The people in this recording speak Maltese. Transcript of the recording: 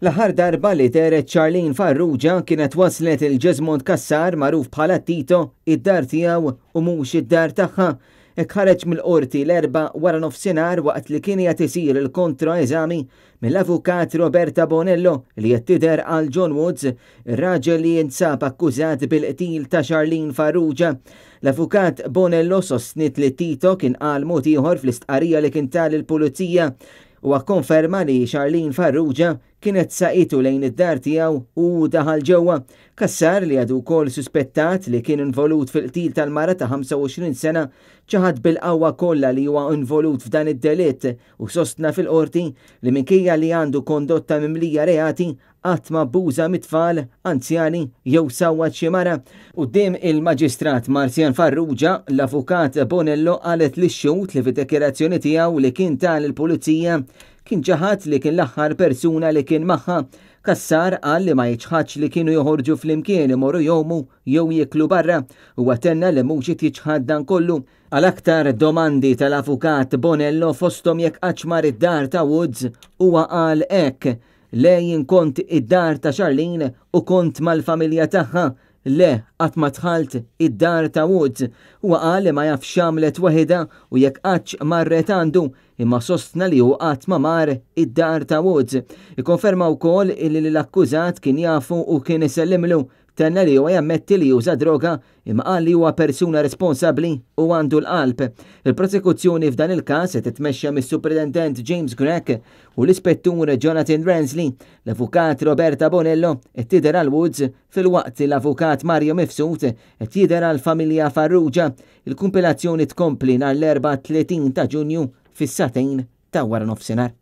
L-aħħar darba li dehret Charlene Farrugia kienet waslet il Jesmond Cassar magħruf bħala Tito id-dar tiegħu u mhux id-dar tagħha. Hekk ħareġ mill-Qorti l-Erbgħa waranofsinhar waqt li kien qiegħed isir il-kontro-eżami mill-Avukat Roberta Bonello li qed tidher għal John Woods, ir-raġel li jinsab akkużat bil-qtil ta' Charlene Farrugia. L-Avukat Bonello sostniet li Tito kien qal mod ieħor fl-istqarrija li kien ta lill-Pulizija. Huwa kkonferma li Charlene Farrugia kienet saqitu lejn id-dar tiegħu u hu daħal ġewwa. Cassar, li għadu wkoll suspettat li kien involut fil-qtil tal-mara ta' 25 sena, ċaħad bil-qawwa kollha li huwa involut f'dan id-delitt u sostna fil-Qorti li minkejja li għandu kondotta mimlija reati, qatt ma abbuża mit-tfal, anzjani jew sawwat xi mara. Quddiem il-Maġistrat Marcian Farrugia, l-Avukat Bonello qalet lix-xhud li fid-dikjarazzjoni tiegħu li kien ta lill-Pulizija kien ċaħad li kien l-aħħar persuna li kien magħha. Cassar qal li ma jiċħadx li kienu joħorġu flimkien imorru jgħumu jew jieklu barra. Huwa tenna li mhux qed jiċħad dan kollu. Għal aktar domandi tal-Avukat Bonello fosthom jekk qattx mar id-dar ta' Woods, huwa qal hekk, Le jien kont id-dar ta' Charlene u kont mal-familja tagħha. Le, qatt ma dħalt id-dar ta' Woods. Huwa qal li ma jafx x'għamlet waħidha u jekk qattx marret għandu, imma sostna li hu qatt ma mar id-dar ta' Woods. Ikkonferma wkoll illi lill-akkużat kien jafu u kien isellimlu. Tenna li huwa jammetti li uża droga imma qal li huwa persuna responsabbli u għandu l-qalb. Il-prosekuzzjoni f'dan il-każ se titmexxa mis-Supretendent James Grech u l-Ispettur Jonathan Ransley. L-Avukat Roberta Bonello qed tidher għal Woods filwaqt li l-Avukat Mario Mifsud qed jidher għall-familja Farrugia. Il-kumpilazzjoni tkompli nhar l-Erbgħa 30 ta' Ġunju fis-sagħtejn ta' waranofsinhar.